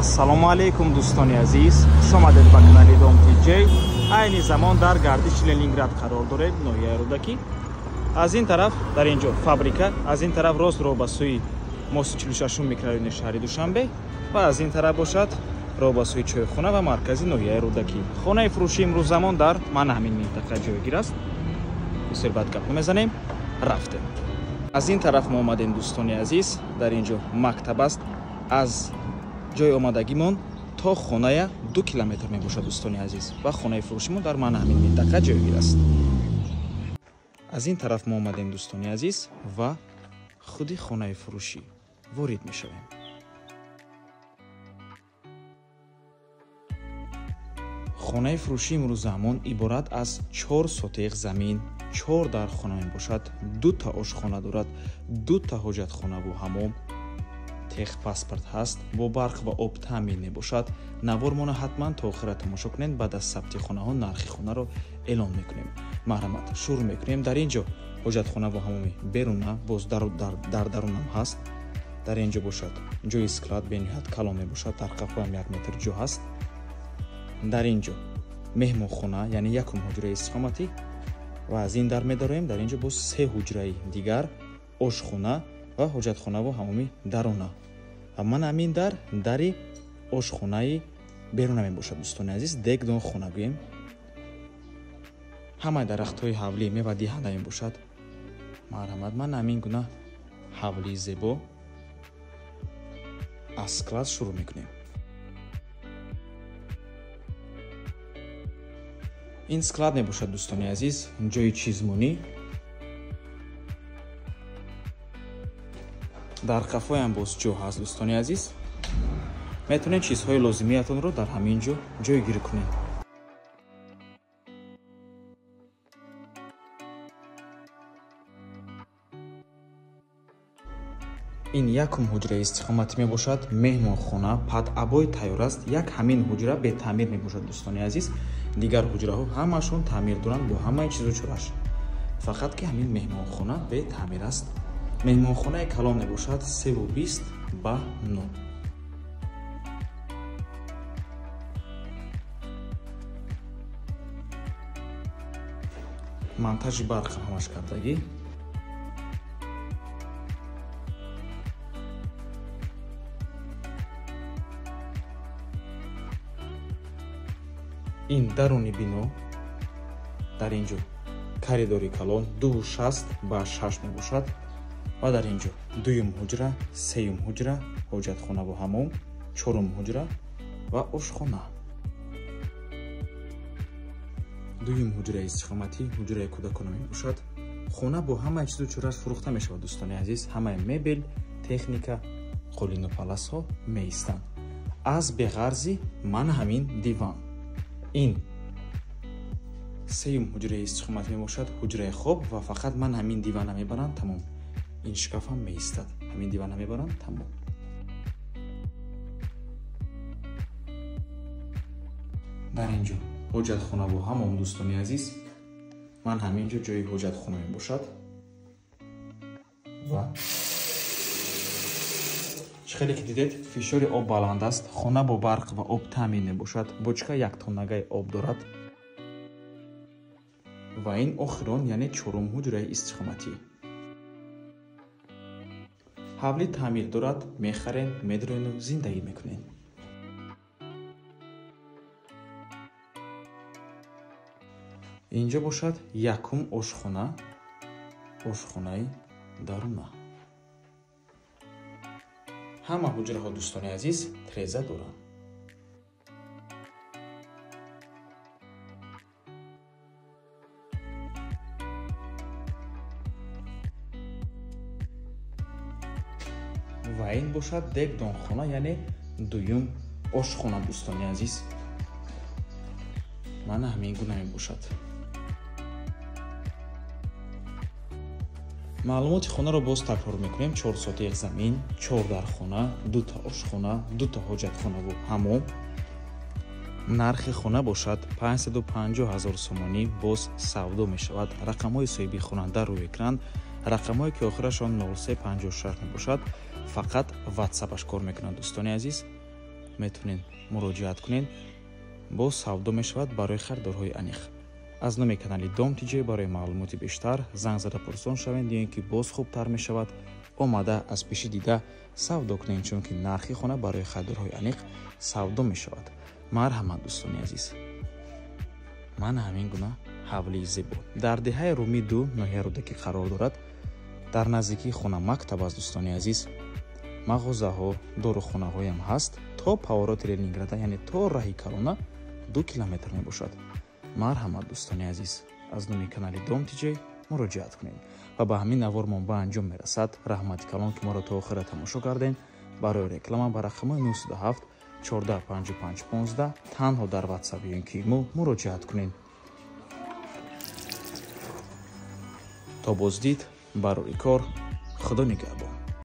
Ассалому алайкум дӯстони азиз, хуш омадед ба канали Дом ТҶ. Айни замон дар гардиши Ленинград қарор дорем, ноҳияи Рӯдакӣ. Аз ин тараф дар ин ҷо фабрика, аз ин тараф рост роҳ ба сӯи мости 46 микрорайони шаҳри Душанбе ва аз ин тараф бошад роҳ ба сӯи чойхона ва маркази ноҳияи Рӯдакӣ. Хонаи фурӯшӣ имрӯз замон дар мана ҳамин минтақа ҷойгир аст. Бисёр бад гап намезанем, рафтем. Аз ин тараф мо омадем дӯстони азиз, дар ин ҷо мактаб аст. Аз ҷои омадагимон то хоная 2 километр мебошад дӯстони азиз ва хонаи фурӯшимон дар мана ҳамин минтақа ҷойгир аст. Аз ин тараф мо омадем дӯстони азиз ва худи хонаи фурӯшӣ ворид мешавем. Хонаи фурӯшӣ имрӯзамон иборат аз 4 сотиқ замин, 4 дархона мебошад, 2 та ошхона дорад, 2 та ҳоҷатхонаву ҳамом, техпаспорт ҳаст, бо барқ ва об таъмин мебошад. Навормона ҳатман то охира тамошо кунед, баъд аз сабти хонаҳо нархи хонаро эълон мекунем. Марҳамат, шурӯъ мекунем. Дар ин ҷо ҳоҷатхона ва ҳамоми беруна, боз дар дарунам ҳаст. Дар ин ҷо бошад ҷои склад бениҳоят калон мебошад, дар қафоям 1 метр ҷо ҳаст. Дар ин ҷо меҳмонхона, яъне якум ҳуҷраи истиқоматӣ ва аз ин дар медароем. Дар ин ҷо боз 3 ҳуҷраи дигар, ошхона ва ҳоҷатхонаву ҳамоми даруна. Ва ман ҳамин дар дари ошхонаи беруна мебошад дӯстони азиз, дегдонхона гӯем. Ҳамаи дарахтҳои ҳавлӣ мевадиҳанда мебошад. Марҳамат, ман ҳамин гуна ҳавлии зебо аз склад шурӯъ мекунем. Ин склад мебошад дӯстони азиз, ҷои чизмонӣ. Дар қафоям боз ҷо ҳаст дӯстони азиз. Метавонед чизҳои лозимиятонро дар ҳамин ҷо ҷойгир кунед. Ин якум ҳуҷраи истиқоматӣ мебошад, меҳмонхона, падабой тайёр аст. Як ҳамин ҳуҷра бетаъмир мебошад дӯстони азиз. Дигар ҳуҷраҳо ҳамашон таъмир доранд бо ҳамаи чизу чораш. Фақат ки ҳамин меҳмонхона бетаъмир аст. Меҳмонхонаи калон мебошад, 3,20 ба 9. Монтажи барқ ҳамаш кардагӣ. Ин даруни бино, дар ин ҷо коридори калон 2,60 ба 6 мебошад ва дар ин ҷо дуюм ҳуҷра, сеюм ҳуҷра, ҳоҷатхона ва ҳамом, чорум ҳуҷра ва ошхона. Дуюм ҳуҷраи истиқоматӣ, ҳуҷраи кӯдакона мебошад. Хона бо ҳамаи чизу чораш фурӯхта мешавад дӯстони азиз. Ҳамаи мебел, техника, қолину паласҳо меистанд. Аз беғарзи ман ҳамин диван. Ин сеюм ҳуҷраи истиқоматӣ мебошад, ҳуҷраи хоб ва фақат ман ҳамин дивана мебаранд, тамом. Ин шкафам меистад, ҳамин дивана мебаранд, тамом. Дар ин ҷо ҳоҷатхона бо ҳамом дӯстони азиз. Ман ҳамин ҷо ҷои ҳоҷатхона мебошад ва чӣ хеле ки дидед, фишори об баланд аст. Хона бо барқ ва об таъмин мебошад. Бочка 1 тоннагаи об дорад ва ин охирон, яъне чорум ҳуҷраи истиқоматӣ. Ҳавлӣ таъмир дорад, мехарем, медроену зиндагӣ мекунем. Инҷо бошад якум ошхона, ошхонаи даруна. Ҳама ҳуҷраҳо дӯстони азиз треза доранд. Ва ин бошад дегдонхона, яъне дуюм ошхона дӯстони азиз. Мана ҳамин гуна мебошад. Маълумоти хонаро боз такрор мекунем. 4 сотиқ замин, 4 дархона, 2 та ошхона, 2 та ҳоҷатхонаву ҳамом. Нархи хона бошад 550 000 сомонӣ, боз савдо мешавад. Рақамҳои соҳиби хона дар рӯи экран, рақамҳое ки охирашон 0356 мебошад, фақат ватсапаш кор мекунанд дӯстони азиз. Метавонед муроҷиат кунед. Боз савдо мешавад барои харидорҳои аниқ. Аз номи канали Дом ТЖ барои маълумоти бештар занг зада пурсон шавед, ё ин ки боз хубтар мешавад омада аз пеши дида савдо кунед, чунки нархи хона барои харидорҳои аниқ савдо мешавад. Марҳамат, дӯстони азиз. Мана ҳамин гуна ҳавлии зебо дар деҳаи Румӣ 2 ноҳияи Рӯдакӣ қарор дорад. Дар наздикии хона мактаб аст, дӯстони азиз. Мағозаҳо, дорухонаҳоям ҳаст. То повороти Ленинграда, яъне то раҳи Калона 2 километр мебошад. Марҳамат, дӯстони азиз, аз номи канали Дом ТЖ муроҷиат кунед. Ва ба ҳамин навормон ба анҷом мерасад. Раҳмати калон, ки моро то охира тамошо кардем. Барои реклама ба рақамҳои 907 14 55 15 танҳо дар WhatsApp ё ин ки имо муроҷиат кунед. То боздид, барори кор, Худо нигаҳбон.